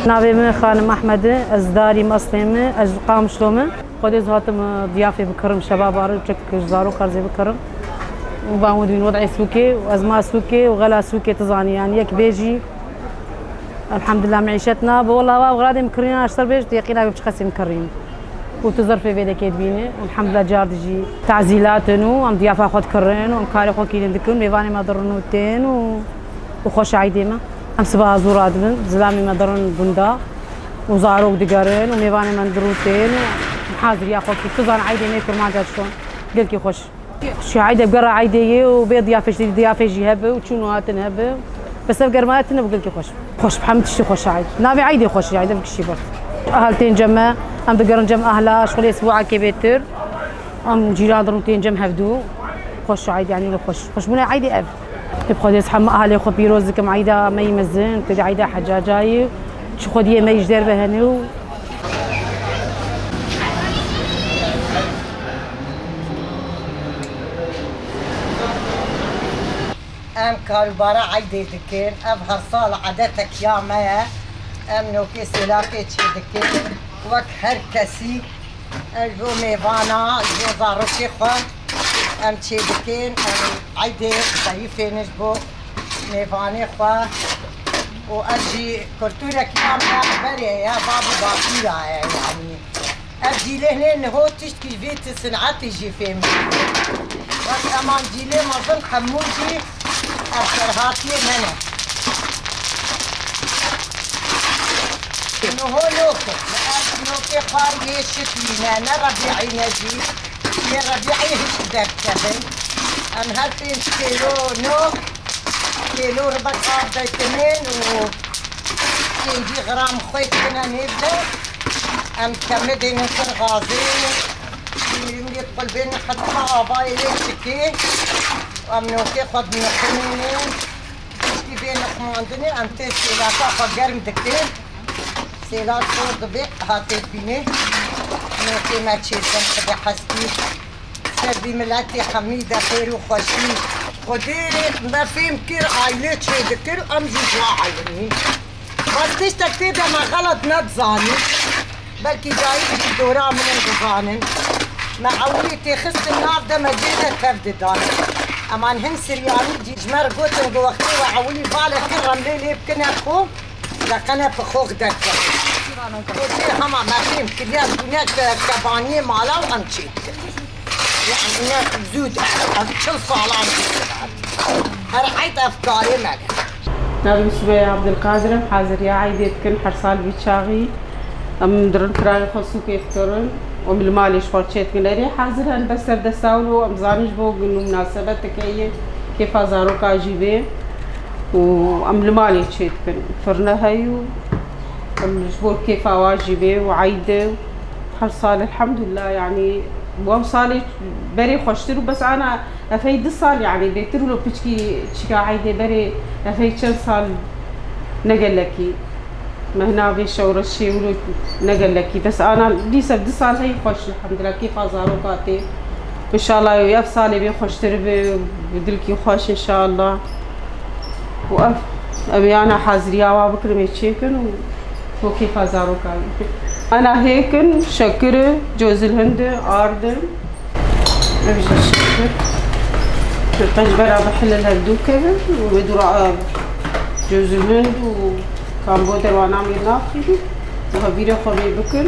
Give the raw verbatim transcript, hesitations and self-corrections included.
Navê min Xanim Ehmed e, ez darî me, eslê min, ez ji Qamişlo me. Xwedê ez hatim, e, diyafê bikirim, şebaba re çek ji zarok re zê bikirim. Û van wî dibîn wed'ê sûkê, û ez ma sûkê û xela sûkê, tu zanî, yanî yek bêjî. Elhamdulillah, meîşet nabe. Wela wa xeladê min kirîna ji ser bêj, tu yeqîna bê çiqasî min kirîn. Û tu zerfê vê dekê dibînî. Elhamdulillah, car dijî tazîlat in û em diyafa xwe dikirin û em karê xwe kîrin dikin. Mêvanê me dirin û tên û, û xweş eydê me. Em siba zû radibin, zilamê me dirin gunda û zarok digerin û mêvanê me dirin û tên û em haziriya xwe kî. Tu zan eydê me kurmanca çi, gelkî xweş. Şî eydê bi gera eydê ye û bê diyafê jî, diyafê jî hebe û çûn û hatin hebe. Bes ev germaya tine bi gelkî xweş. Xweş, bi hemî tiştî xweş eyd. Navê eydê xweş, eydê bi kişî bir. Ahal tên cem me, em digerin cem ahla, şixulê sibûakê bêtir. Em cîran dirin tên cem hevdû. Xweş eyd, yanî xweş. Xweşbûna eydê ev. Hep Xwedê ez hemû ahalê xwe pîroz dikim, eyda me yî mezin, tê de eyda hecacayî. Çi xwediyê me yî ji derve hene û Em karûbara eydê dikin. Ev her sal edetek ya me ye. Em nokê sêlakê çê dikin. Wek her kesî, em ji bo mêvana, ji bo zarokê xwe em çê dikin. Em eydê zeyîfê ne ji bo mêvanê xwe. Û ev jî kultûrek ya me berê ye, bab û bapîra ye, yanî. Ev cîlê hê niho tiştkî vê ti sinetî jî fêm dike. Wek eman cîlê mezin hemû jî ev serhatiyê me ne. Niho nok e. Ev nokê xwe yê şitî ne, ne rebîî ne jî. Yê rebîî hişk derdikevin. Em her pênc kîlo nok Kêlo ribet av daytinin û pêncî gram xwê dikine nêv de. Em kemidê ne ser gazê. Şîrîngê qulbê ne xetime avayê lê çikê. Em nokê xwe dinixinînin. Piştî vê nixmandinê em tê sêlaka xwe germ dikin. Sêlat xor dibe hatê bînê. Nokê me çêtin xwedê heskî. Ser vî miletê hemî de xêr û xweşî. Xwedê me fêm kir, aîlê çê dikir, em jî ji wan eynî. Bes tiştek tê de me xelet nedizanî. Belkî cayî jî dora min in dizanin. Me ewilî têxistin nav de me cê de tev didan. Eman hin Siryanî jî ji me re gotin ku wextê we ewilî balek kir remlê lê bikine xwe. Deqene bi xwe derkeve. Gotê hema me fêm kiriye, bûne ke kebaniyê mala û em çê dikin. Yani ne zû de, ev çil salan zû de. Her eyd ev karê me ne. Navê min Sumeya Abdulkadir, em haziriya eydê dikin, her sal vî çaxî. Em dirin kirayê xwe sûkê dikirin û em li malê ji xwe çê dikin. Erê hazir in, bes ser desta wilo, em zanin ji bo gund û minasebeteke ye, kêfa zaroka jî bê. û em li malê çê dikin. Firne heye û em ji bo kêfa wa jî bê û eyde û her sal elhamdulillah, yanî bo ev salê berê xweştir û bes ana efey du sal, yanî bêtir wilo piçkî çika eydê berê efey çend sal ne gelekî. Mehna vê şewreşê wilo ne gelekî. Bes ana dîse du sal heyî xweş, elhamdulillah, kêfa zaroka tê. Înşallah ev salê bê xweştir be, bi dilkî xweş înşallah. Û ev, em yana haziriya wa bikin, em ê çêkin û bo kêfa zaroka wî. Ana hêkin, şekir e, cozil hind e, ard e. Ev jî şekir. Qe ji bera bihile hevdû kevin û wê dû ra, e, cozil hind û kamboder wana wê naxînin. Niha vîrê xwe vê bikin.